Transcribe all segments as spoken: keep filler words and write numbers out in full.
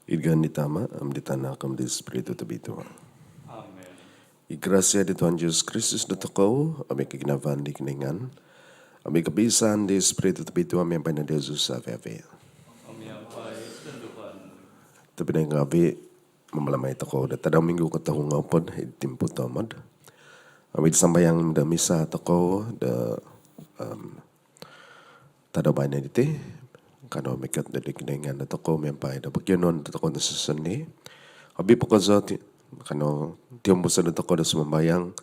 Id ngaan di Tama, om di Tanak, om di Spiritu Tobitua. Amen. I grasia di Tuhan Jesus Kristus dotokou, om i koginavaan di Kinoingan, om i kopisaan di Spiritu Tobitua, miampai no diozu avi-avi. Om miampai sunduan. Tobpinai ngaavi, mamalamai tokou do tadau minggu kotohu ngopod id timpu tomod. Om id sambayang do misa tokou do, om, tadau baino diti, kanou mikot do di Kinoingan dotokou miampai do pokionuon dotokou do sosondii. Obi po kozo ti, kanou tiombuso dotokou do sumambayang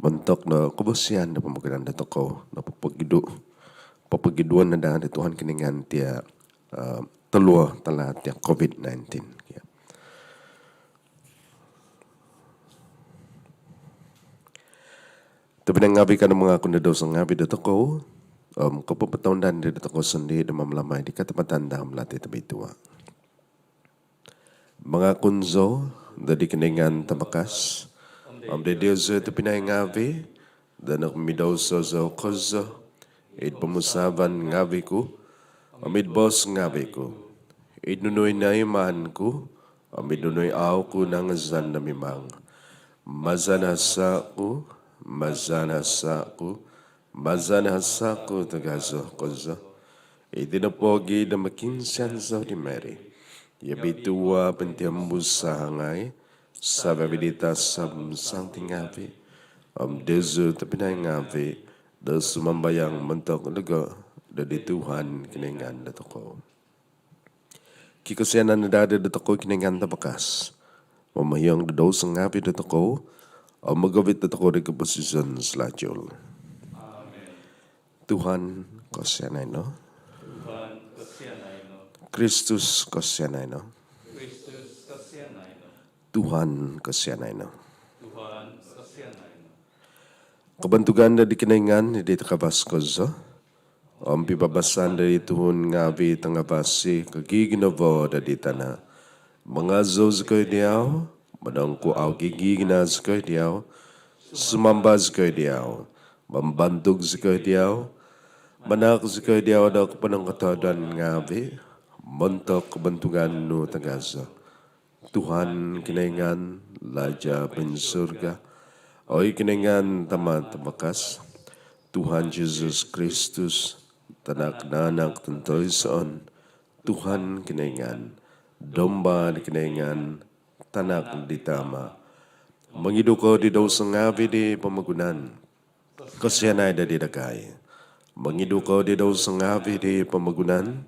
montok do kobosian do pomogunan dotokou do popogidu, popogiduon no daa di Tuhan Kinoingan tia, eh, toluo talaat tia COVID nineteen. Tobpinai ngaavi, kanou mangakun do douso ngaavi dotokou, om kopopotounda dotokou sondii do mamalamai di katapatan do hamlati tobitua. Mangakun zou do di Kinoingan Tabakas, om do diozu tobpinai ngaavi, do nokomidouso zou kozo, id pomusaavan ngaavi ku, om id boos ngaavi ku, id nunu i noimaan ku, om id nunu i au ku nangazan do mimang. Maza no hasa ku, maza no hasa ku, maza no hasa ku tagazo kozo. Iti nopogi do mokiinsian zou di Mary i obitua pointiombus, sahangai savi-avi di tasab santi ngaavi, om diozu tobpinai ngaavi, do sumambayang montok dogo do di Tuhan Kinoingan dotokou. Kikosianan no daa dotokou Kinoingan Tabakas, momohiong do douso ngaavi dotokou, om mogovit dotokou di koposizon salajul. Amen. Tuhan, kosianai no. Tuhan, kosianai no. Kristus, kosianai no. Kristus, kosianai no. Tuhan, kosianai no. Tuhan, kosianai no. Kobontugan do di Kinoingan di takavas kozo, om pibabasan do di tuhun ngaavi tangavasi ko ginavo do di tana. Mangazou zikoi diau, monongkuau giginavo zikoi diau, sumamba zikoi diau, mambantug zikoi diau, manahak zikoi diau do koponongkotohuadan ngaavi montok kobontugan nu tagazo. Tuhan Kinoingan, Laja poinsurga, oi Kinoingan Tama Tabakas. Tuhan Jesus Kristus, Tanak nanak tontoisoon, Tuhan Kinoingan, Domba di Kinoingan, Tanak di Tama. Mongidu ko di douso ngaavi di pomogunan, kosianai do di dagai. Mongidu ko di douso ngaavi di pomogunan,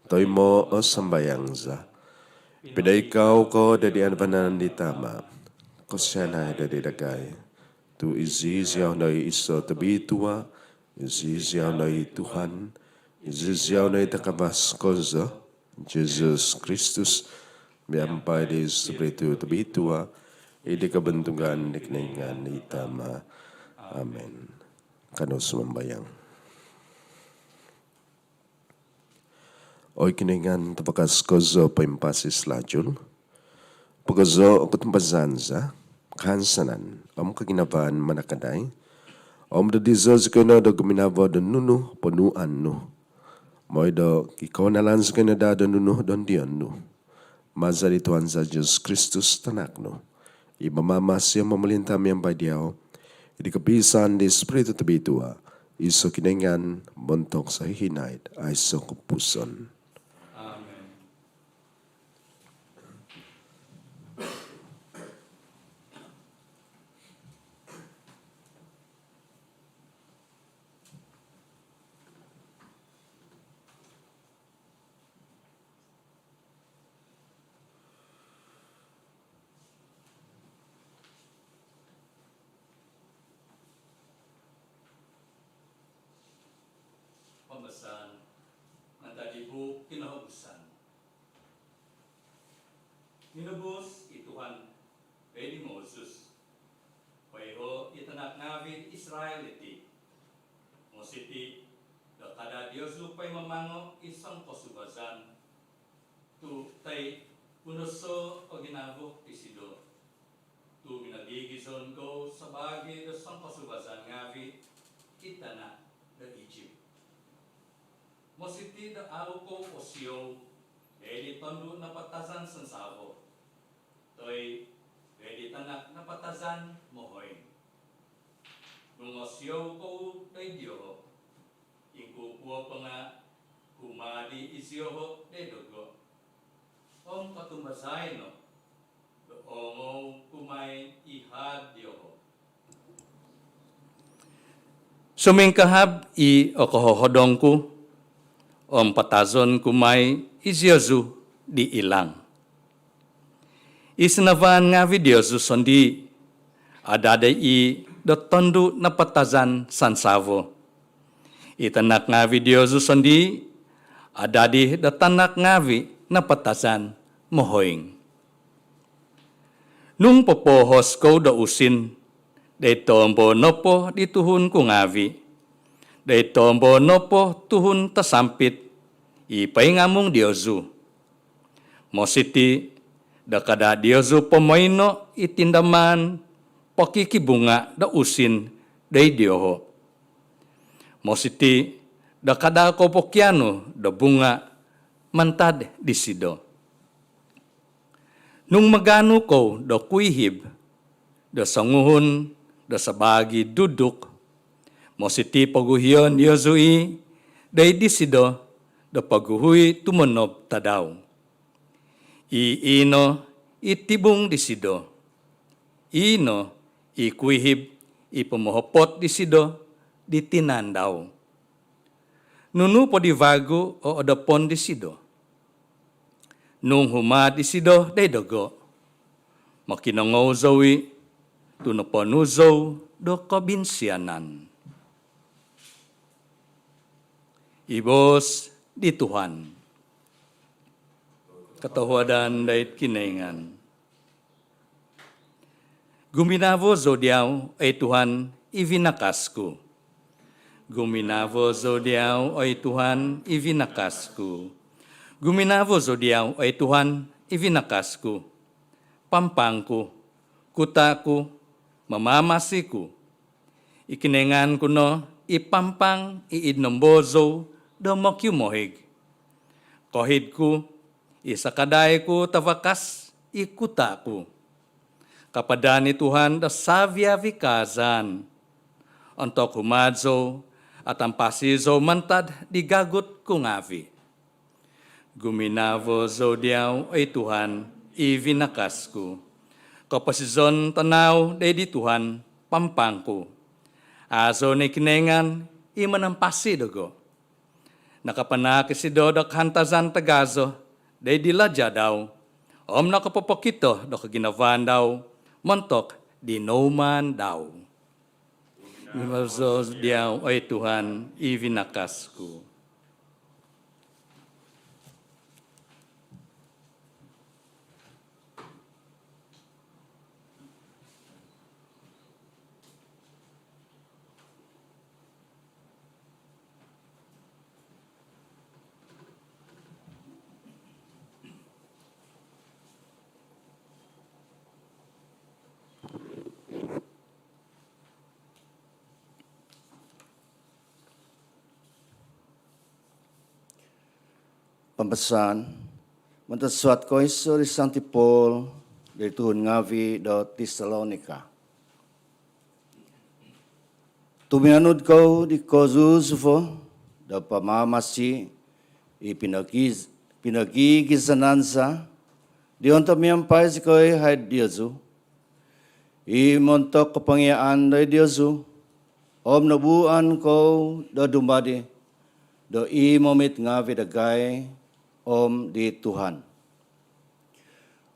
toimoo o sambayang za. Pinoikau ko do di vanan di Tama, kosianai do di dagai. Tu iziau no i iso tobitua, iziau no i Tuhan, iziau no i takavas kozo, Jesus Kristus, miampai di Spiritu Tobitua, id kobontugan di Kinoingan i Tama. Amen. Kanou sumambayang. Oi Kinoingan Tabakas kozo, poimpasi salajul, pogozo o kotumbazaan za, kahansanan om koginavaan manakadai, om do dizo zikoi no do guminavo do nunu ponuan nu, moi do kikounalan zikoi no daa do nunu dondion nu. Maza di Tuhan za Jesus Kristus, Tanak nu, i mamamasi om momolinta miampai diau, id kopisaan di Spiritu Tobitua, iso Kinoingan, montok sohihinaid aiso kopupuson. Amen. Pambasaan mantad di buuk Kinohobusan. Minobus i Tuhan doid di Moses, "Poiho i tanak ngaavi' Israel diti, mositi do kada' diozu poimamango' i songkosubazan tu' toi punoso' o ginavo disido tu' minogigizon kou sabaagi do songkosubazan ngaavi' id tana' do Ijip. Mositi do au' kou osiou do doid di tondu' napatazan sansavo, toi doid di tanak napatazan mohoing. Nung osiou kou doid dioho', ingkukuo po nga' humaadi i zioho' doid dogo', om kotumbazai no do oongou ku mai i haad dioho'. Sumingkahab i o kohohodong ku, om patazon ku mai i ziozu di ilang. I sinavaan ngaavi' diozu sondii' adadi i' do tondu' napatazan sansavo. I tanak ngaavi' diozu sondii' adadi do tanak ngaavi' napatazan mohoing. Nung popoohos kou do usin doid toombo nopo di tuhun ku ngaavi', doid toombo nopo tuhun tasampit i poingamung diozu, mositi' do kada' diozu pomoino' i tindamaan pokikibunga' do usin doid dioho'. Mositi' do kada' kou pokianu do bunga' mantad disido. Nung maganu kou do kuihib do songuhun do sabaagi duduk, mositi' poguhion diozu i' doid disido do poguhu i' tumonob tadau. I ino i tibung disido, i ino i kuihib i pomohopot disido di tinan dau. Nunu po di vagu o odopon disido? Nung humaad isido doid dogo', mokinongou zou i' tu' noponu zou do kobinsianan. I boos di Tuhan. Kotohuadan doid Kinoingan. Guminavo zou diau, oi Tuhan, i vinakas ku. Guminavo zou diau, oi Tuhan, i vinakas ku. Guminavo zou diau, oi Tuhan, i vinakas ku. Pampang ku, kuta' ku, mamamasi ku. I Kinoingan ku no i pampang i id nombo zou do mokiumohig. Kohid ku, i sakadai ku tavakas, i kuta' ku. Kapadan i Tuhan do savi-avi' kaazaan. Ontok humaad zou, atampasi zou mantad di gagut ku ngaavi'. Guminavo zou diau, oi Tuhan, i vinakas ku. Koposizon tanau doid di Tuhan pampang ku. Aazo' no i Kinoingan i manampasi dogo'. Nakapanahak isido do kahantazan tagazo doid di laja' dau, om nokopopokito do koginavaan dau montok di noumaan dau. Guminavo zou diau, oi Tuhan, i vinakas ku. Pambasaan mantad suat koiso di Santi Paul di tuhun ngaavi' do Tesalonika. Tuminanud kou di kozuzuvo' do pamamasi i pinogiz-, pinogigizanan za di ontok miampai zikoi haid diozu, i montok kopongiaan doid diozu, om nobuuan kou do dumadi do i momit ngaavi' dagai om di Tuhan.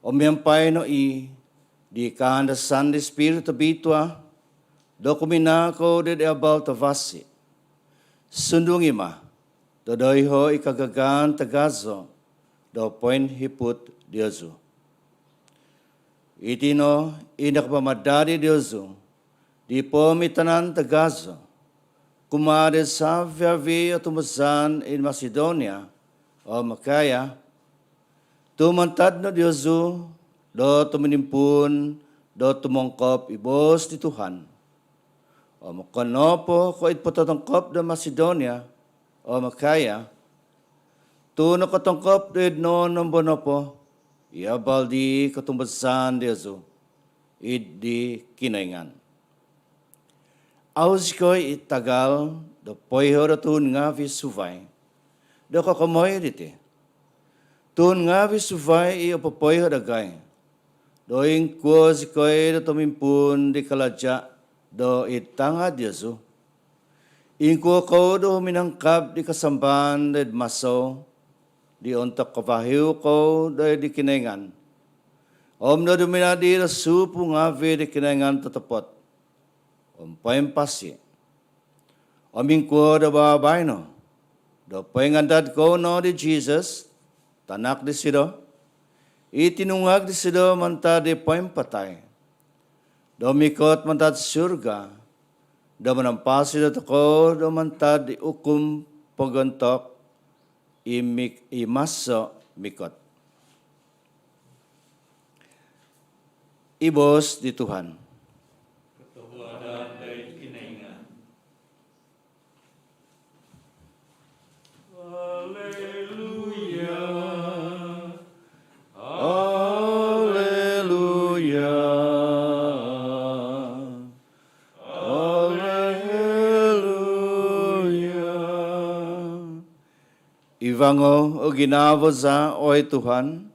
Om miampai no i' di kaandasan di Spiritu Tobitua do kuminaa kou doid abal tavasi'. Sundung i' ma do doiho' i kagagaan tagazo do poinhiput diozu. Iti no i nakapamadadi diozu di poomitanan tagazo kumaa di savi-avi' o tumbazaan id Masedonia om Akaya, tu' mantad no diozu do tuminimpuun do tumongkop i boos di Tuhan. Om okon nopo ko' id pototongkop do Masedonia om Akaya, tu' nokotongkop do id nonombo nopo i abal di kotumbazaan diozu id di Kinoingan. Au zikoi i tagal do poiho do tuhun ngaavi' suvai do kokomoi diti. Tuhun ngaavi' suvai i opopoiho dagai do ingkuo zikoi do tumimpuun di kalaja' do id tanga' diozu. Ingkuo kou do huminangkab di kasambaan do id maso di ontok kavahiu kou do id di Kinoingan om do duminadi do supu ngaavi' di Kinoingan totopot om poimpasi. Om ingkuo do babaino do poingandad kou no di Jisus, tanak disido, i tinungag disido mantad di poimpatai do mikot mantad surga do manampasi dotokou do mantad di ukum pogontok i mik- i maso mikot. I boos di Tuhan. Kotohuadan doid Kinoingan. Haleluya. Haleluya. Haleluya. Ivango o ginavo za, oi Tuhan,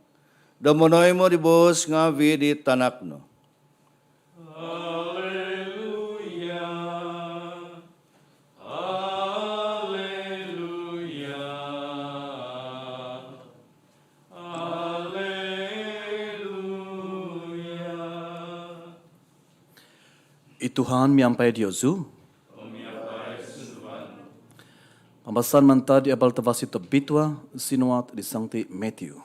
do monoimo di boos ngaavi' di tanak nu. Haleluya. Haleluya. Haleluya. I Tuhan miampai diozu. Pambasaan mantad di Abal Tavasi Tobitua sinuat di Sangti Matthew.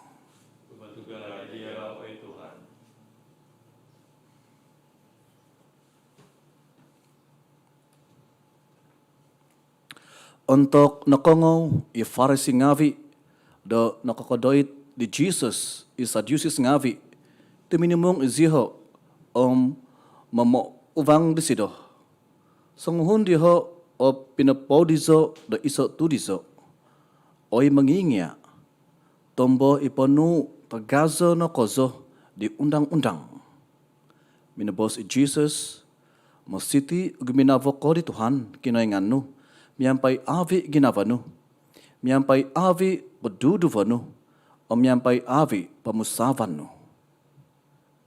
Ontok nokoongou i Farisi ngaavi' do nokokodoit di Jisus i Sadusis ngaavi', tuminimung iziho' om momouvang disido. Songuhun diho' o pinopoudizo' do iso' tudizo', "Oi Mongingia', tombo i ponuu' tagazo no kozo di undang-undang." Minoboos i Jisus, "Mositi' guminavo ko di Tuhan Kinoingan nu miampai avi' ginavo nu, miampai avi' poduduvo nu, om miampai avi' pomusaavan nu.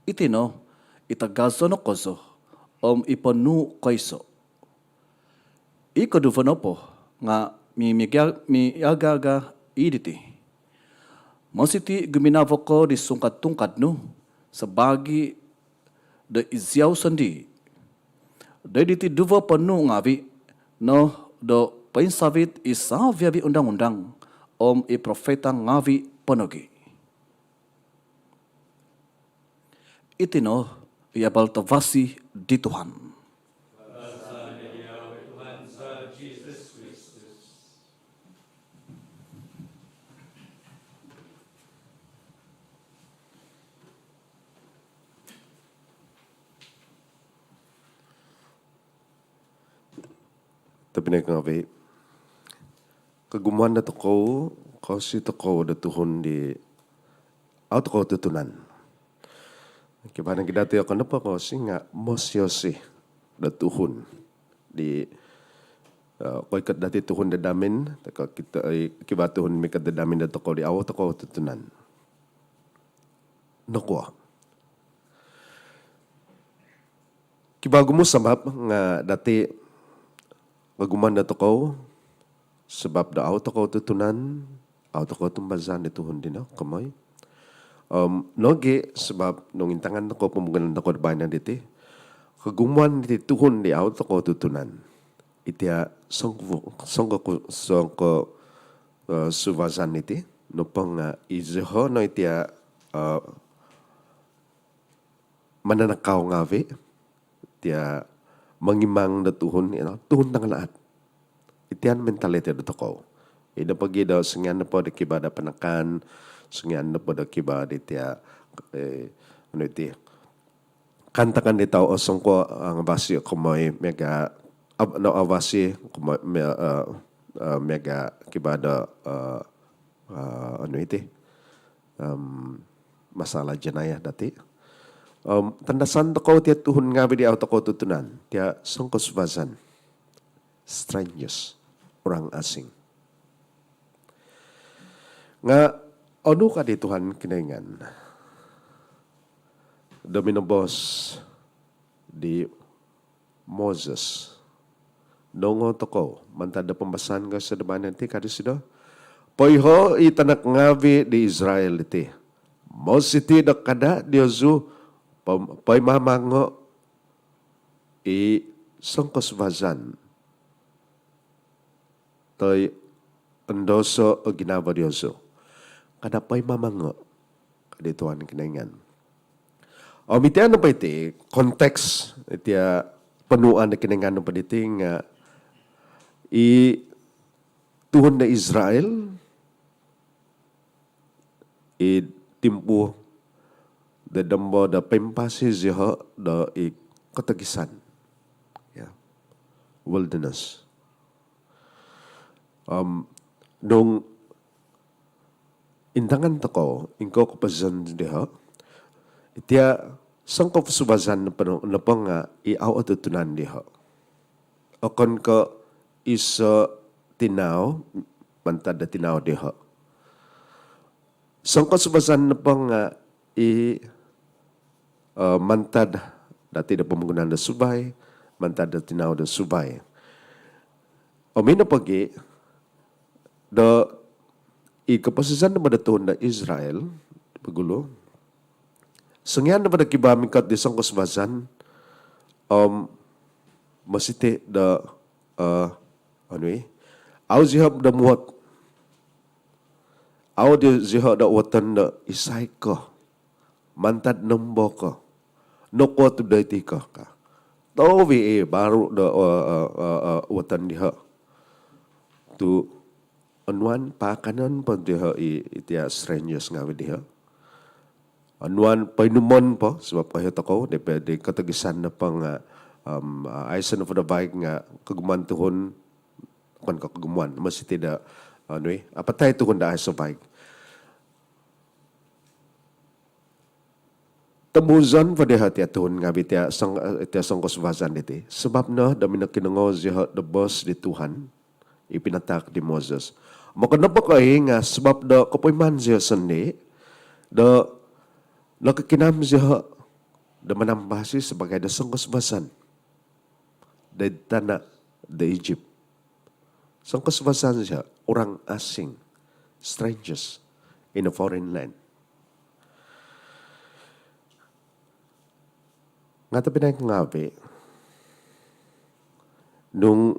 Iti no i tagazo no kozo om i ponuu' koiso'. I koduvo nopo nga' mimiaga-, miaga-aga i diti: Mositi' guminavo ko di sungkad-tungkad nu sabaagi do iziau sondii'. Do diti duvo ponuu' ngaavi' no do poinsavit i savi-avi' undang-undang om i profita ngaavi' po nogi'." Iti no i Abal Tavasi di Tuhan. Tobpinai ngaavi', kogumuan dotokou, koosi tokou do tuhun di au tokou tutunan. Kivaa nogi dati okon nopo koosi nga' mosi-osi do tuhun di, eh, koikot dati tuhun do damin, toi ko' kito, eh, kivaa tuhun mikot do damin dotokou di au tokou tutunan. Nokuo? Kivaa ogumu' sabap nga' dati kogumuan dotokou sabap do au tokou tutunan, au tokou tumbazaan di tuhun dino kokomoi. Om nogi' sabap nung intangan tokou pomogunan tokou do baino diti, kogumuan diti tuhun di au tokou tutunan, itia songko-, songko-, songko-, eh, suvazan diti nopo nga' iziho' no itia, eh, mananakau ngaavi', tia mongimang do tuhun, you know, tuhun tangalaat. Iti no mentaliti dotokou. Ino pogi do songian nopo do kivaa do panakan, songian nopo do kivaa di tia, eh, anu iti, kaantakan di tau o songkuo, ah, ngavasi kokomoi miaga, av-, no avasi kokomoi mi-, eh, eh, miaga kivaa do, eh, anu iti, masalah jenayah dati. Tandasan tokou tia tuhun ngaavi di au tokou tutunan, tia songkosuvazan, strangers, orang asing. Nga onu ka di Tuhan Kinoingan do minoboos di Moses? Noongou tokou mantad do pambasaan koiso do baino diti, ka disido, poiho i tanak ngaavi di Israel diti, mositi do kada diozu poimamango i songkosuvazan toi ondoso o ginavo diozu. Kada poimamango, ka di Tuhan Kinoingan. Om itia nopo iti konteks, itia ponuan do Kinoingan nopo diti nga i tuhun do Israel i timpu do dombo do poimpasi zioho do i kotogisan, wilderness. Om nung intangan tokou ingkuo koposizon dioho, itia songkosuvazan nopo nga i au otutunan dioho. Okon ko iso tinau mantad do tinau dioho. Songkosuvazan nopo nga i mantad dati do pomogunan do suvai, mantad do tinau do suvai. Om ino pogi do i koposizon nopo do tuhun do Israel pogulu, songian nopo do kivaa mikot di songkosuvazan om mositi do onu i, au zioho do muot, au zioho do uoton do isai ko, mantad nombo ko, nokuo tu doiti ko ka. Tohuvi i baru do uoton dioho tu onuan paakanon po dioho i itia strangers ngaavi dioho. Onuan poinumon po, sabab koiho tokou di kotogisan nopo nga aiso nopo do vaig nga kogumuan tuhun, okon ko kogumuan, mositi do onu i, apatai tuhun do aiso vaig. Tombuzon po dioho tia tuhun ngaavi tia songkosuvazan diti, sabab no do minokinongou zioho do boos di Tuhan i pinatahak di Moses. Om okon nopo ko i nga sabab do kopoiman zioho sondii do nokokinam zioho do manambasi sabaagi do songkosuvazan doid tana do Egypt. Songkosuvazan zioho, orang asing, strangers in a foreign land. Nga tobpinai ngaavi, nung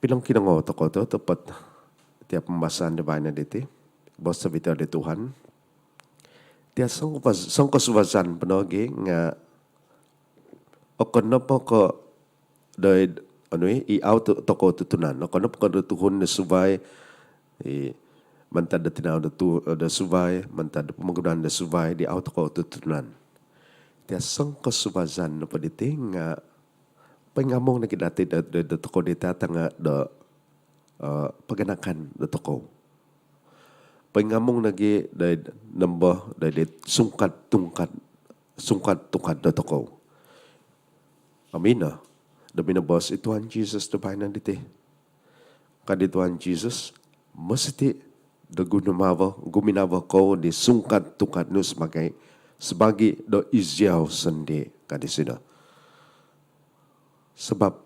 pinongkinongou tokou tu otopot tia pambasaan di baino diti, boos tobitua di Tuhan, tia songkosuvazan po nogi nga okon nopo ko doid onu i, i au tokou tutunan, okon nopo ko do tuhun do suvai, i mantad do tinau do suvai, mantad do pomogunan do suvai di au tokou tutunan. Tia songkosuvazan nopo diti nga poingamung nogi dati do tokou di tatanga do paganakan do tokou. Poingamung nogi doid nombo doid sungkad tungkad, sungkad tungkad do tokou. Om ino do minoboos i Tuhan Jesus do baino diti. Ka di Tuhan Jesus, mositi do guminavo, guminavo kou di sungkad tungkad nu sabaagi, sabaagi do iziau sondii, ka disido. Sabab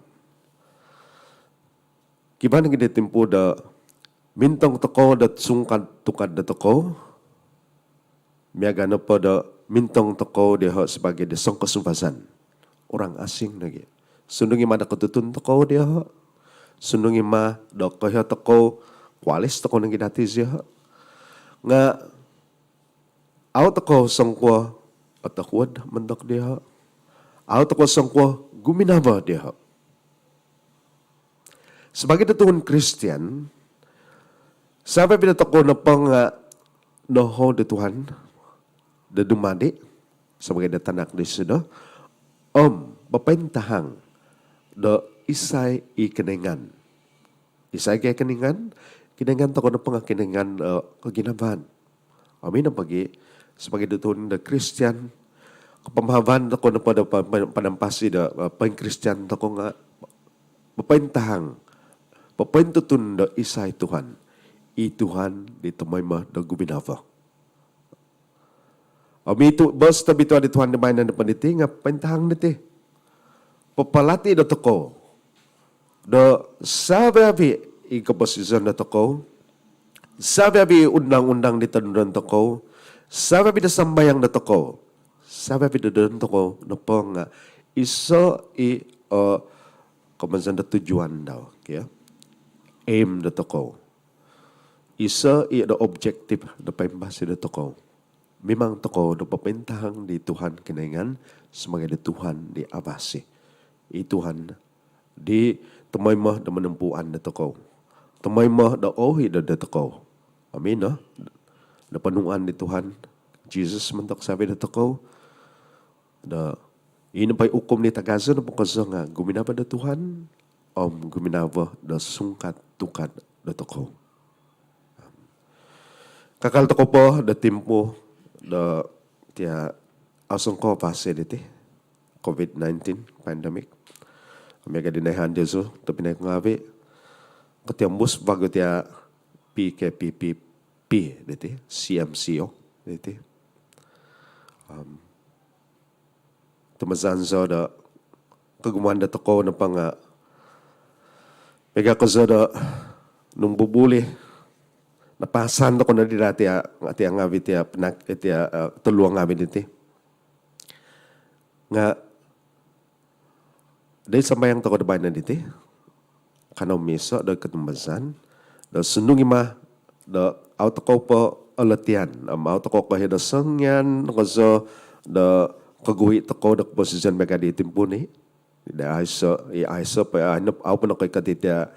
kivaa nogi di timpu do mintong tokou do sungkad tungkad do tokou, miaga nopo do mintong tokou dioho sabaagi do songkosuvazan, orang asing nogi. Sundung i ma do kotutun tokou dioho, sundung i ma do koiho tokou, kualis tokou nogi dati zioho. Nga au tokou songkuo otohuod montok dioho. Au tokou songkuo guminavo dioho. Sabaagi do tuhun Kristian, sabaagi do tokou nopo nga nohou do Tuhan do dumadi sabaagi do tanak disido om popointahang do isai i Kinoingan. Isai gia i Kinoingan? Kinoingan tokou nopo nga Kinoingan do koginavaan. Om ino pogi, sabaagi do tuhun do Kristian, kopomohovan tokou nopo do pa-, pa-, panampasi do, eh, poingkristian tokou nga popointahang, popointutun do isai Tuhan. I Tuhan di tomoimo do guminavo. Om i tu boos tobitua di Tuhan di baino nopo diti nga pointahang diti. Papalati dotokou do savi-avi i koposizon dotokou, savi-avi i undang-undang di tonudon tokou, savi-avi do sambayang dotokou, savi-avi do tonudon tokou nopo nga iso i, eh, komozon do tujuan dau, kio. Aim dotokou. Iso i do objektif do poimpasi dotokou. Mimang tokou do popointahang di Tuhan Kinoingan sabaagi do Tuhan di avasi. I Tuhan di tomoimo do monompuan dotokou. Tomoimo do ouhi do dotokou. Om ino do ponuan di Tuhan Jesus montok savi dotokou. Do ino po i ukum di tagazo nopo kozo nga guminavo do Tuhan om guminavo do sungkad tukad dotokou. Kakal tokou po do timpu do tia osungko fase diti, covid nineteen pandemic. Miaga di noihaan diozu tobpinai ngavi, kotihombus vagu tia P K P P P diti, C M C O diti. Om tumbazaan zou do kogumuan dotokou nopo nga, miaga kozo do nung bubuli, napasan tokou nodi do tia, tia ngavi tia penak-, eh, tia, eh, toluo ngavi diti. Nga di sambayang tokou do baino diti, kanou miiso do kotumbazaan do sundung i ma do au tokou po olotian om au tokou koiho do songian kozo do koguhi tokou do koposizon miaga di timpu ni. Do aiso, i aiso po, ah, au po nokoikot iti, ah,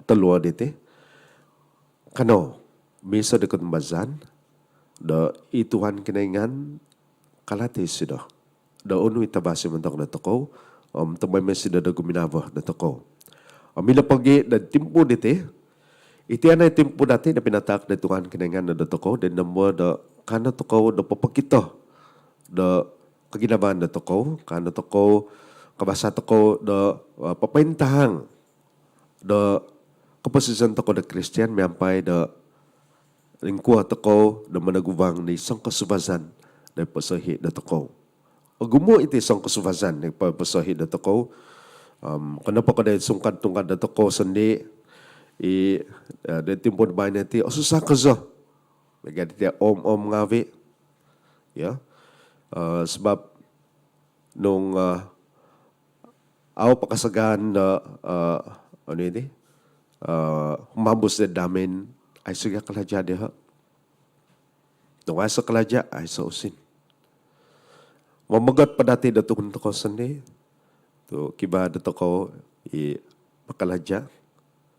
toluo diti. Kanou miiso do kotumbazaan do i Tuhan Kinoingan kalati isido do onu i tavasi montok dotokou om tomoimo isido do guminavo dotokou. Om ino pogi do timpu diti, iti no i timpu dati do pinatahak do Tuhan Kinoingan do dotokou, do nombo do kaanu tokou do popokito do koginavaan dotokou, kaanu tokou, kavasa tokou do, eh, popointahang do koposizon tokou do Kristian miampai do ingkuo tokou do monoguvang di songkosuvazan do posohi dotokou. Ogumu iti songkosuvazan di po-, posohi dotokou. Om okon nopo ko do sungkad tungkad dotokou sondii, i, eh, di timpu do baino ti osusa kozo. Miaga di tia om-om ngavi. Ya. Eh, sabab nung, eh, au pakasagaan do, eh, onu iti, eh, humabus do hamin, aiso gia kalaja dioho. Nung aiso kalaja, aiso usin. Momogot po dati do tuhun tokou sondii tu kivaa dotokou i pakalaja,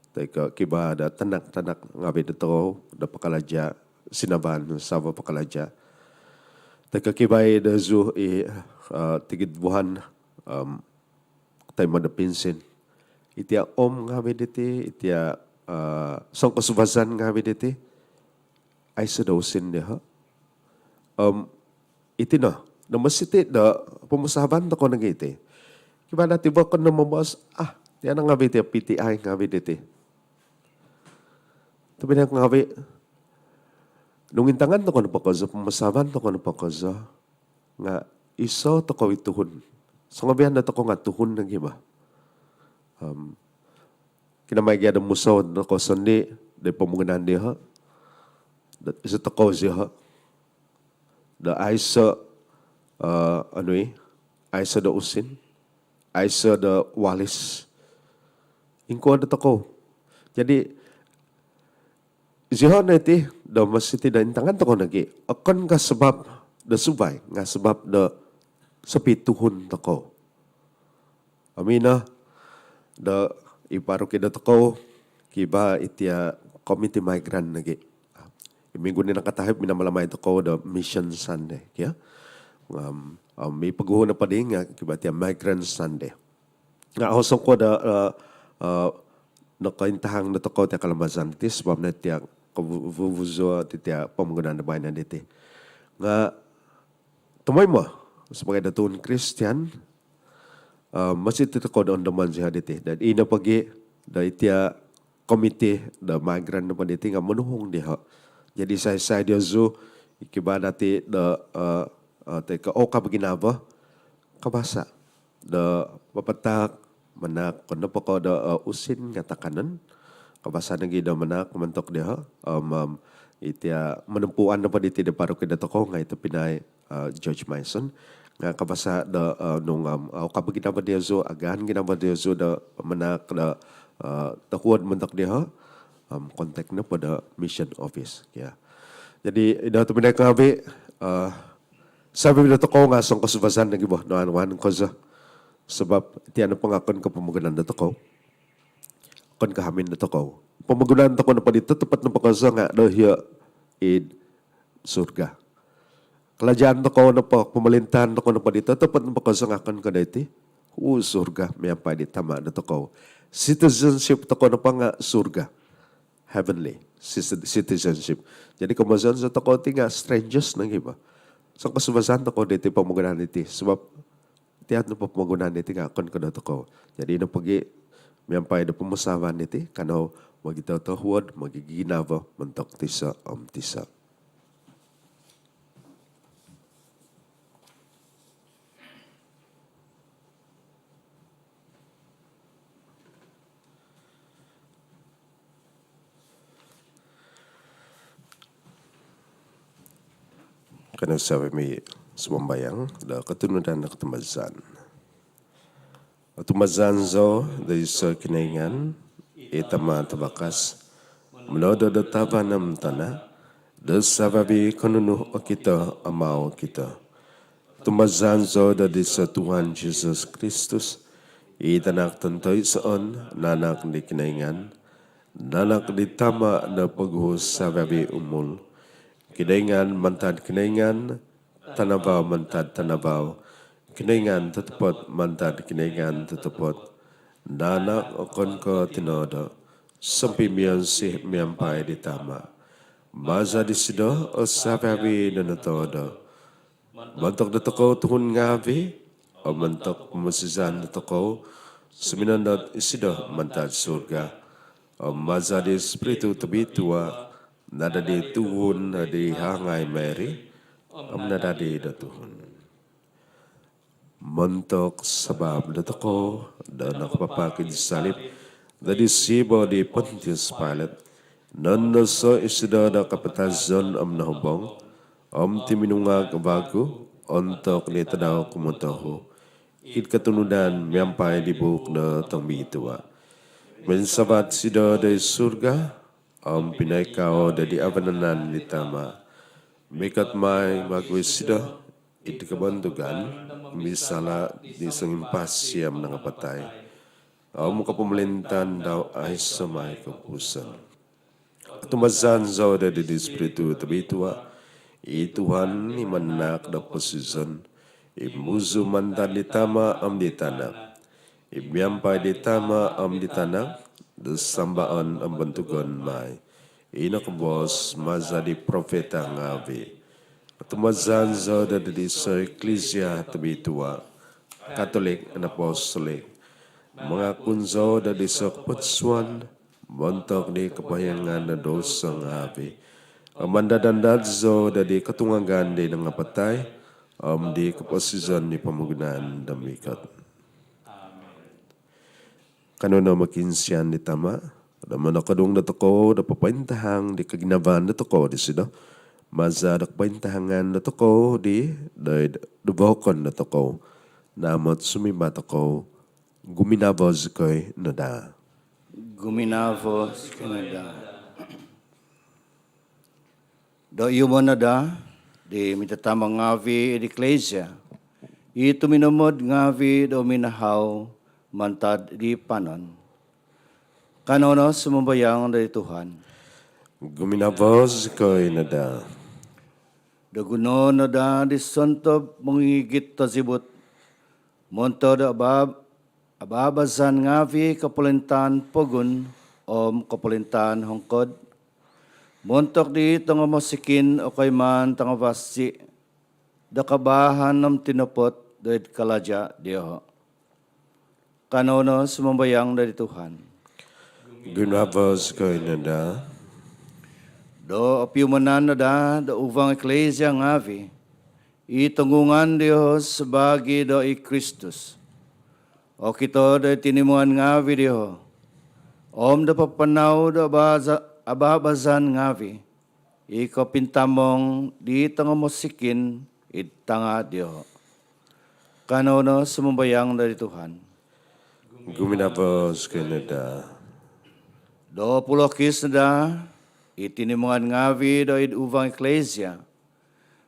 toi ko kivaa do tanak-tanak ngavi dotokou do pakalaja, sinavaan savo pakalaja, toi ko kivaa i diozu i, eh, tikid vuhan, om toimo do pinsin. Itia om ngavi diti, itia, eh, songkosuvazan ngavi diti, aiso do usin dioho. Om iti no do mositi do pomusahavan tokou nogi iti. Kivaa dati vokon do moboos, ah, tia no ngavi tia P T I ngavi diti. Tobpinai ngavi, nung intangan tokou nopo kozo, pomusahavan tokou nopo kozo, nga iso tokou i tuhun. Songovian dotokou nga tuhun nogi bah. Om kinamai gia do musou tokou sondii di pomogunan dioho, do iso tokou zioho do aiso, eh, onu i, aiso do usin, aiso do valis. Ingkuo dotokou? Jadi, zioho no iti do mositi do intangan tokou nogi. Okon ko sabab do suvai, nga sabab do sopituhun tokou. Om ino do i paroki dotokou, kivaa itia komiti migrant nogi. I minggu di nakatahib minamalamai tokou do Mission Sunday, kio. Om, om i poguhu nopo dii nga kivaa tia Migrant Sunday. Nga osongkuo do, eh, eh, nokointahang dotokou tia kalamazan diti sabab no tia kovuvuzo diti tia pomogunan do baino diti. Nga tomoimo, sabaagi do tuhun Kristian, eh, mositi tokou do ondomon siho diti. Dan ino pogi do itia komiti do migrant nopo diti nga monuhung diho. Jadi isai-isai diozu i kivaa dati do, eh, eh, toi ko oukab ginavo, kabasa do papataak, manaak ko nopo ko do, eh, usin nga takanon. Kabasa nogi do manaak montok diho, om, om, itia monompuan nopo diti do paroki dotokou nga i tobpinai, eh, George Mason. Nga kabasa do, eh, nung, om, oukab ginavo diozu, agaan ginavo diozu do manaak do, eh, tohuod montok diho, om, kontak nopo do mission office, kio. Jadi ino tobpinai ngaavi, eh, savi-avi dotokou nga songkosuvazan nogi bo, nonuan-nuan kozo. Sabab tia nopo nga okon ko pomogunan dotokou, okon ko hamin dotokou. Pomogunan tokou nopo di totopot nopo kozo nga doiho id surga. Kalajaan tokou nopo, pomolintaan tokou nopo di totopot nopo kozo nga okon ko doiti, uu, surga miampai di Tama dotokou. Citizenship tokou nopo nga surga. Heavenly citi-, citizenship. Jadi komozon so tokou ti nga strangers nogi bo. Songkosuvazan tokou diti pomogunan diti sabab tia nopo pomogunan diti nga okon ko dotokou. Jadi ino pogi miampai do pomusaavan diti, kanou mogitotohuod, mogiginavo montok tiso om tiso. Kanou savi-avi sumambayang do kotunudan do kotumbazaan. Otumbazaan zou do iso Kinoingan, i Tama tavakas, minonodo do tavan om tana, do savi-avi ko nunu okito om au okito. Otumbazaan zou do diso Tuhan Jesus Kristus, i Tanak tontoisoon, nanak di Kinoingan, nanak di Tama do poguhu savi-avi umul. Kinoingan mantad Kinoingan, tanavau mantad tanavau, Kinoingan totopot mantad Kinoingan totopot. Nanak okon ko tinoodo, sompimionsi miampai di Tama. Maza disido o savi-avi do notoodo. Montok dotokou tuhun ngaavi, om montok pomosizan dotokou, suminondot isido mantad surga. Om maza di Spiritu Tobitua, nadadi tuhun di hahangai Mary, om nadadi do tuhun. Montok sabap dotokou do nakapapak id salip do siba di Pontius Pilate, nondoso isido do kapatazon om nohobong, om tuminungag vagu ontok di tadau kumotohu, id kotunudan miampai di buuk do tongobitua. Minsavat isido doid surga, om pinoikau doid vanan di Tama. Mikot mai vagu isido id kobontugan, misala di songimpasi om nangapatai, om kopomolintaan dau aiso mai koupusan. Otumbazaan zou doid Spiritu Tobitua, i Tuhan, i manahak do koposizon, i muzu mantad di Tama om di Tanak, i miampai di Tama om di Tanak do sambaon om bontugon mai, i nokoboos maza di profeta ngaavi. Otumbazaan zou doid iso Iklisia tobitua, Katolik om Apostolik. Mangakun zou doid iso kopodsuan montok di kopohiongan do douso ngaavi. Om andad-andad zou doid kotungagan di nangapatai, om di koposizon di pomogunan do mikot. Kanou no mokiinsian di Tama do monokodung dotokou do popointahang di koginavaan dotokou disido, maza do kopointahangan dotokou di doid vookon dotokou. Naamot sumimba tokou, Guminavo zikoi no daa. Guminavo zikoi no daa. Do iumon no daa di mitatama ngaavi id Iklisia i tuminomod ngaavi do minahau mantad di panon. Kanou no sumambayang doid Tuhan. Guminavo zikoi no daa. Do gunoon no daa di sontob mongigit tozibut montok do abab- ababazan ngaavi kopolintaan pogun om kopolintaan hongkod, montok di tongomosikin o koimaan tangavasi do kabaahan om tinopot doid kalaja dioho. Kanou no sumambayang doid Tuhan. Ginavo zikoi no daa. Do opiumanan no daa do uvang eklesia ngaavi i tonggungan dioho sabaagi do i Kristus, okito do tinimungan ngaavi dioho, om do papanau do abaza-, ababazan ngaavi i kopintamong di tongomosikin id tanga dioho. Kanou no sumambayang doid Tuhan. Guminavo zikoi no daa. Do pulokis no daa i tinimungan ngaavi doid uvang eklesia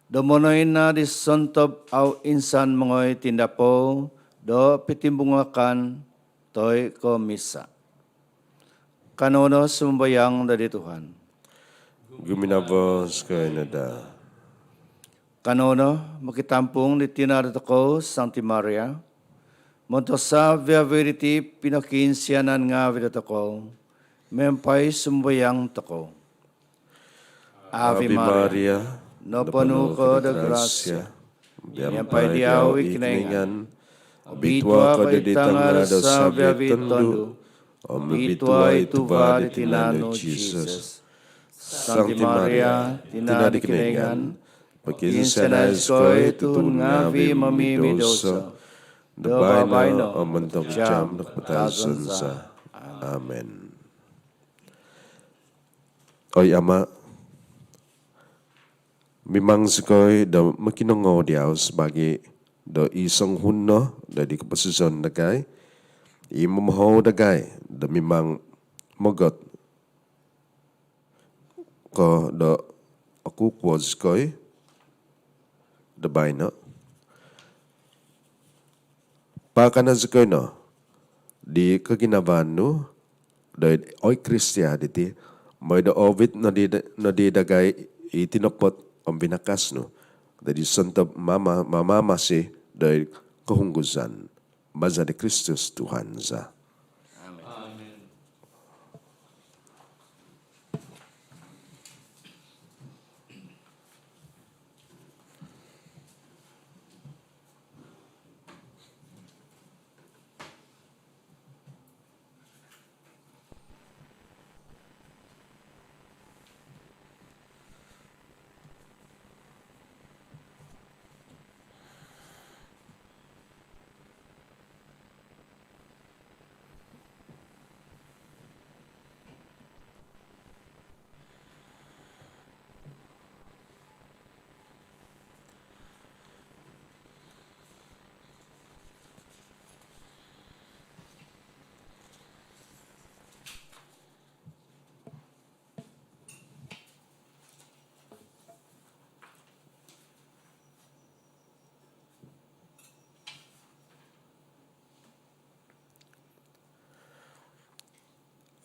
do monoina di sontob au insan mongoi tindapou do pitimbungakan toi ko misa. Kanou no sumambayang doid Tuhan. Guminavo zikoi no daa. Kanou no mokitampung di tina dotokou Sangti Maria, montok savi-avi diti pinokiinsianan ngaavi dotokou, miampai sumambayang tokou. Ave Maria, noponu ko do grasia, miampai diau i Kinoingan, obitua ko doid tanga do savi-avi tondu, om obitua i tuva di tinan nu Jisus. Sangti Maria, tina di Kinoingan, pokiinsianai zikoi tuhun ngaavi momimidosa, do baino om ontok jaam do kapatazon za. Amen. Oi Ama, mimang zikoi do mokinongou diau sabaagi do i songuhun no do di koposizon dagai, i momohou dagai do mimang mogot ko do okukuo zikoi do baino. Paakana zikoi no di koginavaan nu doid Oikristia diti, mooi do oovit nodi, nodi dagai i tinopot om vinakas nu doid sontob mama-, mamamasi doid kohungguzan. Maza di Kristus Tuhan za. Amen.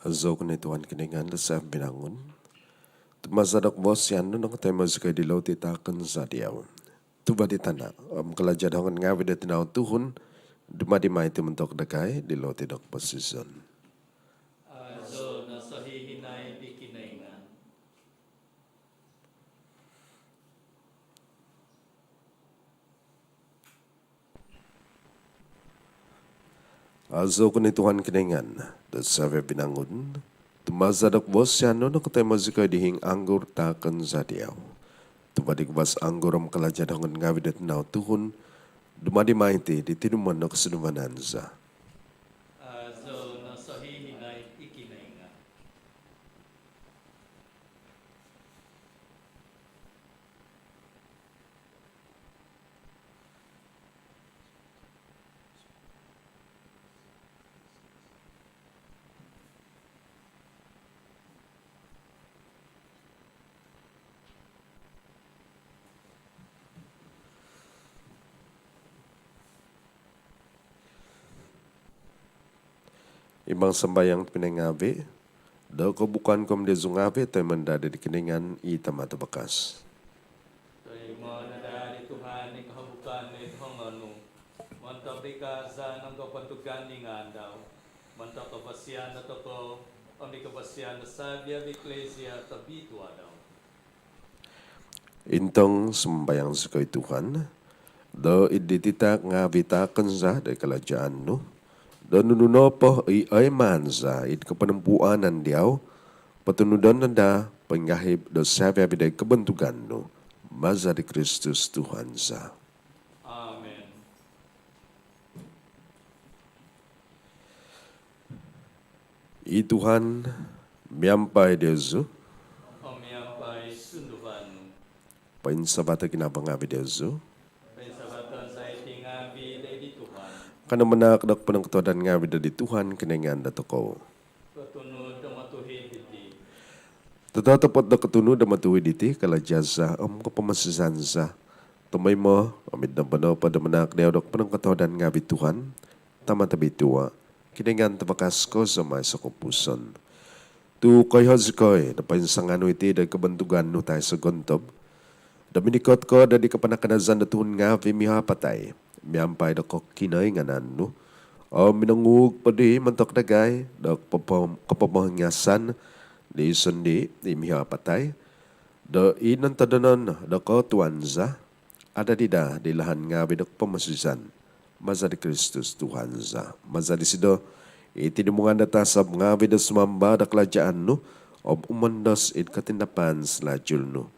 Azoon ko no i Tuhan Kinoingan do savi-avi binangun. Tu maza do kavasian nu nokotoimo zikoi diti taakon za diau. Tuva di tana om kalaja do hongon ngaavi do tinau tuhun, dumadi mai iti montok dagai diti do koposizon. Azoon no sohihinaid i Kinoingan. Azoon ko no i Tuhan Kinoingan do savi-avi binangun. Tu maza do kavasian nu nokotoimo zikoi diti anggur taakon za diau. Tuva di kavas anggur om kalaja do hongon ngaavi do tinau tuhun, dumadi mai iti do tinumon do kosunduvanan za. Azoon no sohihinaid i Kinoingan. Imang sambayang tobpinai ngaavi, do kobukan ko om diozu ngaavi toimaan daa di Kinoingan i Tama Tavakas. Toimaan daa di Tuhan i kohobukan id hongon nu, montok di kaazaan om kopontugan di ngaan dau, montok kavasian dotokou Om di koposizon do savi-avi' eklesia tobitua dau. Intong sumambayang zikoi Tuhan, do id diti taak ngaavi' taakon za do id kalajaan nu, do nunu nopo i oimaan za id koponompuunan diau, potunudon no daa poingahib do savi-avi' do id kobontugan nu, maza di Kristus Tuhan za. Amen. I Tuhan miampai diozu. Om miampai sunduvan nu. Poinsavato ginavo ngaavi' diozu. Poinsavaton za iti ngaavi' doid di Tuhan. Kanou manaak do ponongkotohuadan ngaavi' doid di Tuhan Kinoingan dotokou. Kotunud om otuhid iti. Totopot do kotunud om otuhid iti, kalaja' za om kopomosizan za, tomoimo om id nombo nopo do manaak diau do ponongkotohuadan ngaavi' Tuhan, Tama' tobitua, Kinoingan tavakas kozo om aiso' kopupuson. Tu' koiho' zikoi do poinsanganu iti do kobontugan nu taiso' gontob, do minikot ko doid kapanakanazan do tuhun ngaavi' miho apatai miampai do kokinoinganan nu, om minonguug poddi montok dagai do kopopom-, kopomohingasan di sondii' i miho apatai, do i nontodonon do kootuan za, adadi daa di lahan ngaavi' do kopomosizan, maza di Kristus Tuhan za. Maza disido, i tinimungan do tasab ngaavi' do sumamba do kalajaan nu, om umondos id kotindapan salajul nu.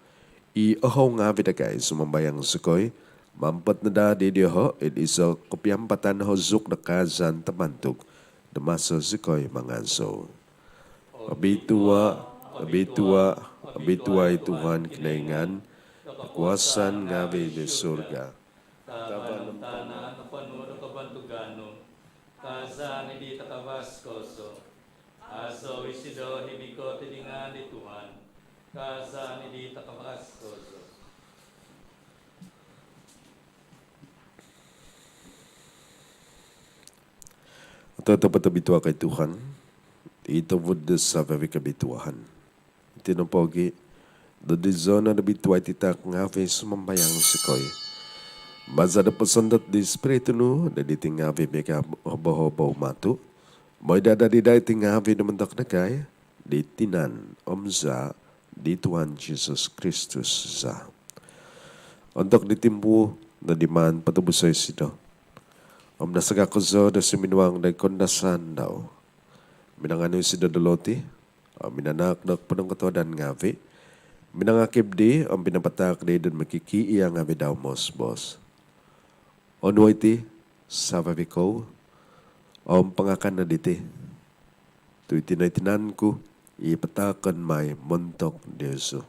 I oho ngaavi' dagai sumambayang zikoi, mampot no daa di dioho' id iso' kopiampatan hozuk do kaazan tabantug, do maso zikoi mangazou. Obitua', obitua', obitua' i Tuhan Kinoingan do kuasa ngaavi' di surga. Tavan om tana' noponu' do kobontugan nu. Kaazan id di takavas kozo. Azou isido i mikot id ngaan di Tuhan. Kaazan id di takavas kozo. Totopot obitua' ko oi Tuhan, i tuvud do savi-avi' kobituaan. Iti nopogi', do dizo no do bitua' iti taak ngaavi' sumambayang zikoi, maza do posondot di Spiritu nu doid diti ngaavi' miaga' hobo-hobo matu', moi do adadi daa iti ngaavi' do montok dagai di tinan om zaa' di Tuhan Jesus Kristus za. Ontok di timpu do diman potobuso' isido om nasaga' kozo do suminuang doid koundasan dau, minanganu isido do loti, om minanaak do ponongkotohuadan ngaavi', minangakib dii, om pinapataak dii do mokikiia' ngaavi' dau moos-boos: Onuo' iti, savi-avi' kou, om pangakan no diti, tu' iti no i tinan ku, i pataakon mai montok diozu.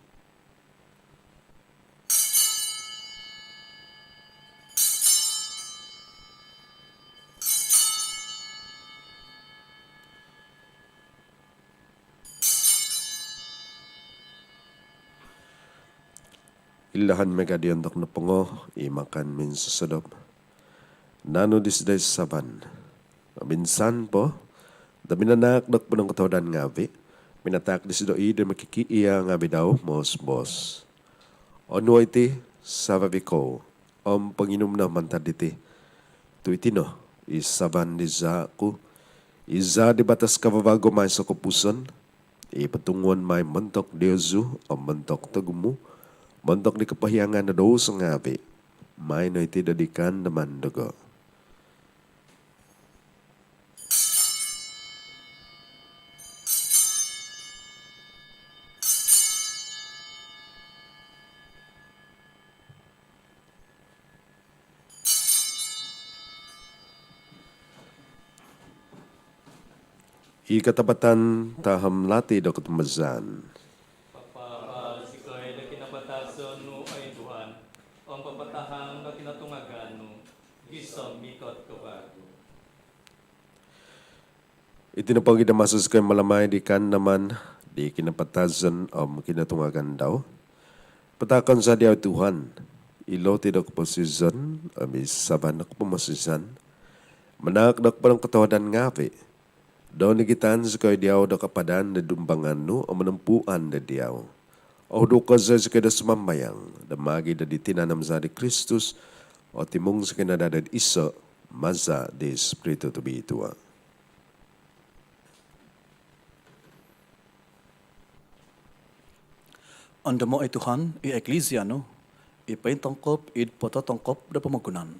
Illahan miaga' di ontok nopongo i makan minsosodop, naanu disido i sasavan om insan po do minanaak do ponongkotohuadan ngaavi', minataak disido i' do mokikiia' ngaavi' dau moos-boos: Onuo' iti, savi-avi' kou, om ponginum no mantad diti, tu' iti no i sasavan di zaa' ku, i zaa' di batos kavavagu om aiso' kopupuson, i potunguon mai montok diozu om montok togumu', montok di kopohiangan do douso ngaavi'. Maai no iti do id kaandaman dogo'. I katapatan taham lati do kotumbazaan. Papaabal zikoi do kinapatazon nu, oi Tuhan, om papatahang do kinotungagan nu, gisom mikot ko vagu. Iti nopogi' do maso zikoi mamalamai di kaandaman di kinapatazon om kinotungagan dau, pataakon za diau, Tuhan, i loti do koposizon om i sasavan do kopomosizan, manaak do ponongkotohuadan ngaavi', do nigitan zikoi diau do kapadan do dumbangan nu om monompuan do diau. Ohuduk kozo zikoi do sumambayang do maagi' do di tinan om zaa' di Kristus, otimung zikoi no daa do iso' maza' di Spiritu Tobitua'. Ondomo' oi Tuhan i eklisia nu i pointongkop id pototongkop do pomogunan.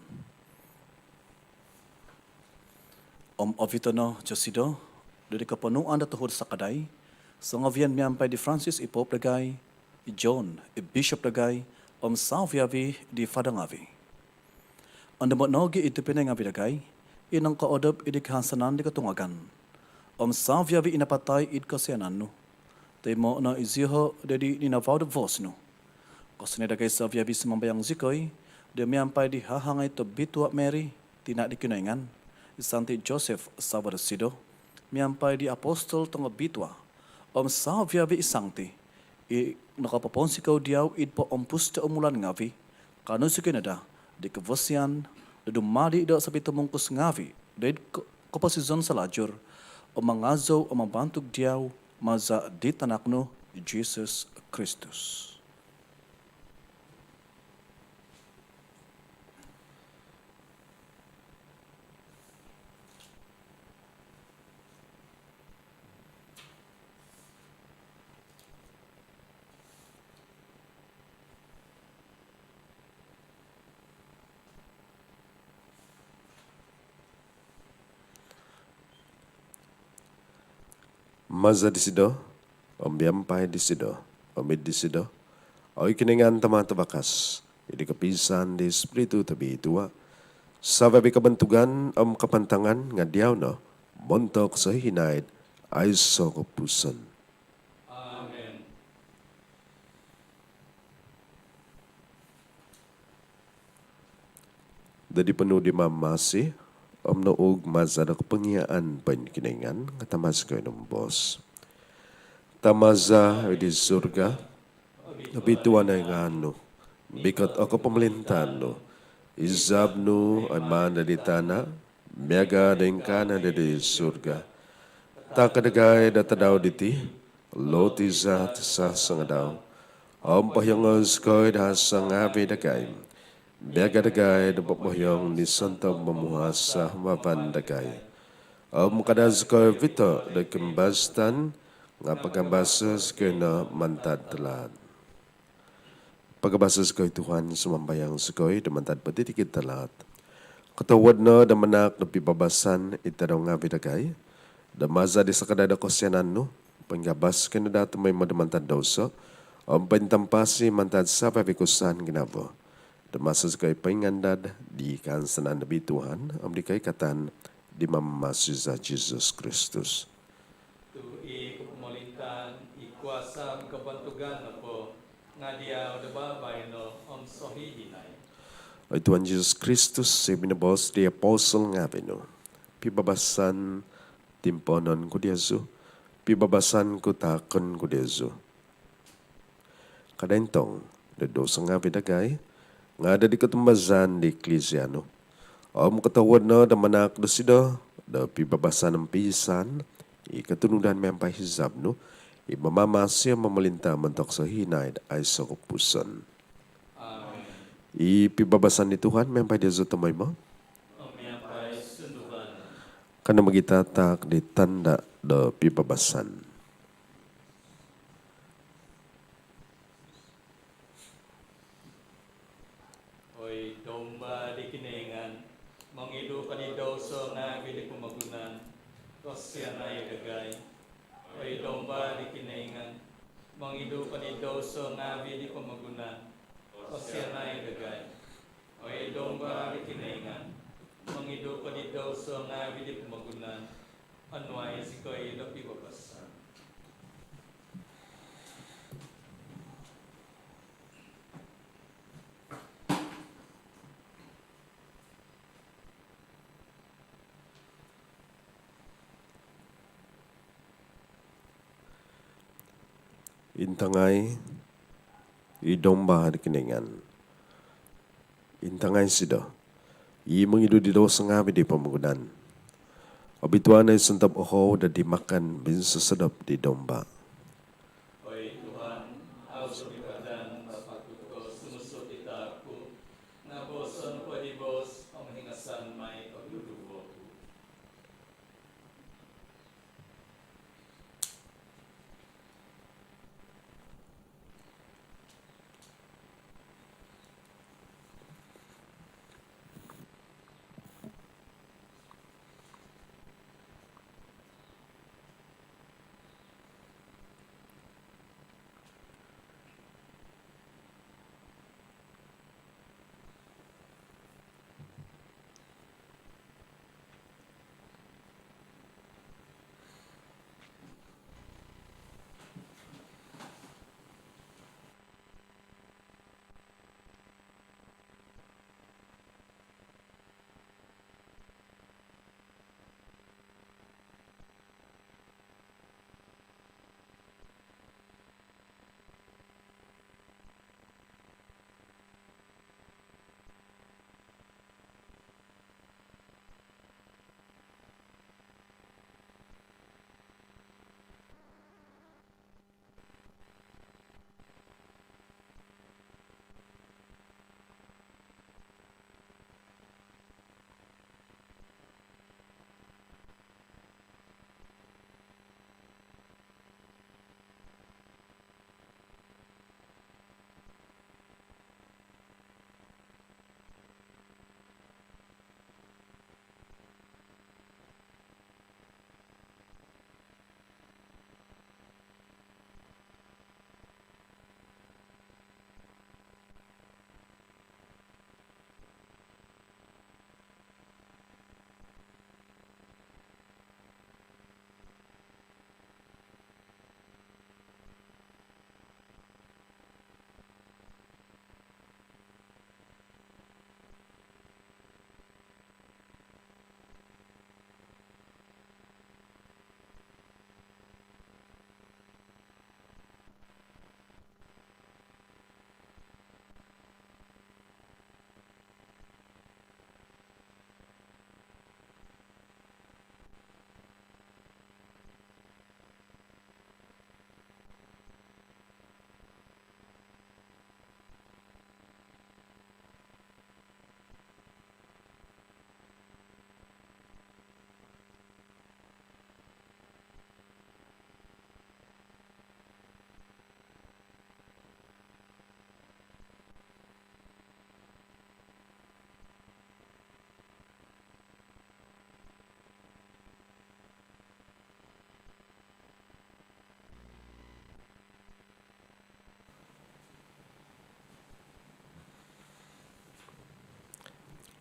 Om ovito' no dosido do di koponuan do tuhud sakadai, songovian miampai di Francis i Pope dagai, i John i Bishop dagai, om savi-avi di fada ngavi'. Ondomo' nogi' i tobpinai ngavi' dagai i nongkoodop id kahansanan di kotungagan om savi-avi i napatai id kosianan nu. Toimo' no iziho' do di ninavau do vos nu. Kosianai dagai savi-avi, sumambayang zikoi do miampai di hahangai tobitua' Mary, tina' di Kinoingan, i Sangti Joseph savo dosido, miampai di apostol tongobitua' om savi-avi i sangti i nokopoponsikou diau id poompus do umulan ngavi', kaanu zikoi no daa di kavasian do dumadi' do sopitumungkus ngavi' do id ko- koposizon salajur, om mangazou om mambantug diau maza' di tanak nu i Jisus Kristus. Maza' disido, om miampai disido, om id disido, oi Kinoingan Tama' Tavakas, id kopiisaan di Ispiritu Tobitua', savi-avi kabantugan om kapantangan nga' diau no montok sohihinaid aiso' kopupusan. Amen. Do di ponuu' di Mamamasi om noug maza' do kopongiaan poinkinoingan, nga' tama' zikoi momoos. Tama' za id surga, obituan o ngaan nu, mikot o kopomolintaan nu, izab nu oi maan do di tana' miaga' do ingkaa no do di surga. Taak dagai do tadau diti loti za do sangadau, om pohiongo' zikoi do hasa' ngavi' dagai miaga' dagai do popohiong di sontob momuhasa' humavan dagai. Om kada' zikoi ovito' do kimbastan, nga' pagabaso' zikoi no mantad talaat. Pagabaso' zikoi Tuhan, sumambayang zikoi, do mantad potitikid talaat. Kotowod no do manaak do pibabasan id tadau ngavi' dagai, do maza' di sakadai do kosianan nu, poingabas zikoi no daa tomoimo do mantad douso om pointampasi mantad savi-avi kosusaan ginavo, do maso zikoi poingandad di kahansanan do bituan om di koikatan di Mamamasi za Jisus Kristus. Tu' i kopomolintaan, i kuasa' om kabantugan nopo nga' diau do baino om sohihinaid. Oi Tuhan Jisus Kristus, i minoboos di apostol ngavi' nu, pibabasan timpoonon ku diozu, pibabasan ku taakon ku diozu. Kada' intong do douso ngavi' dagai, nga' do di kotumbazaan di eklisia nu. Om kotowod no do manaak dosido do pibabasan om piisaan i kotunudan miampai hizab nu, i mamamasi om momolinta' montok sohihinaid aiso' kopupusan. Amen. I pibabasan di Tuhan miampai diozu tomoimo. Om miampai sunduvan nu. Kanou mogitataak di tanda' do pibabasan. Oi Domba di Kinoingan, mongidu ko di douso ngavi' di pomogunan, kosianai dagai. Oi Domba di Kinoingan, mongidu ko di douso ngavi' di pomogunan, kosianai dagai. Oi Domba di Kinoingan, mongidu ko di douso ngavi' di pomogunan, onuai zikoi do pibabasan. Intangai i Domba di Kinoingan. Intangai isido i mongidu di douso ngavi' di pomogunan. Obituanai sontob ohou do di makan minsosodop di Domba. Oi Tuhan, au zou sumipadan apatut ko sumuang id taap ku, nga' booson po di boos om hingasan mai o duduvo ku.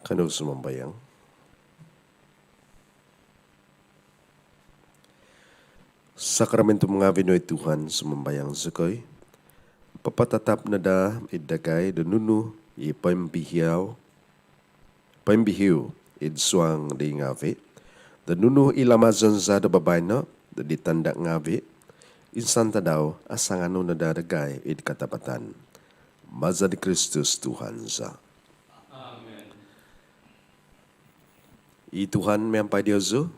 Kanou sumambayang. Sakramentum ngavi' no oi Tuhan, sumambayang zikoi, papatatap no daa id dagai do nunu i poimpihiu, poimpihiu id suang di ngavi', do nunu i lamazon za do babaino do di tanda' ngavi', insan tadau asanganu no daa dagai id katapatan. Maza di Kristus Tuhan za. Amen. I Tuhan miampai diozu.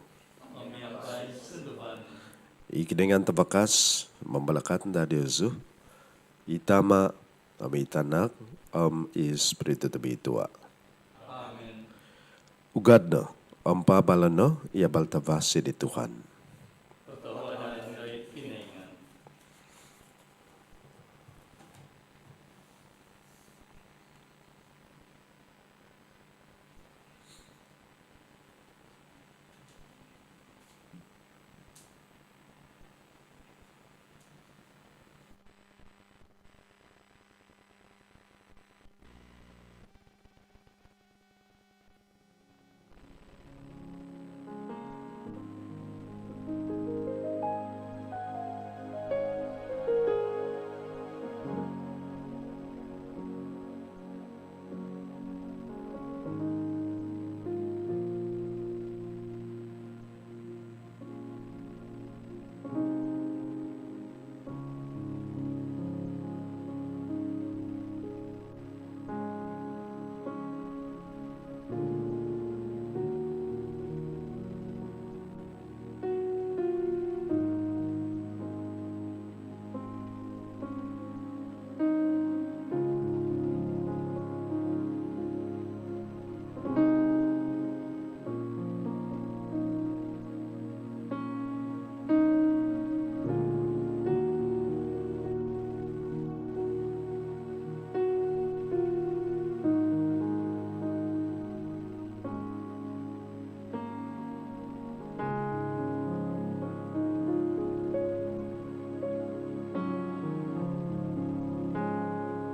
Miampai sunduan. I Kinoingan Tavakas mambalakat daa diozu, i Tama', om i Tanak, om i Spiritu Tobitua. Amen. Ugad no om paabalo' no i abal tavasi di Tuhan.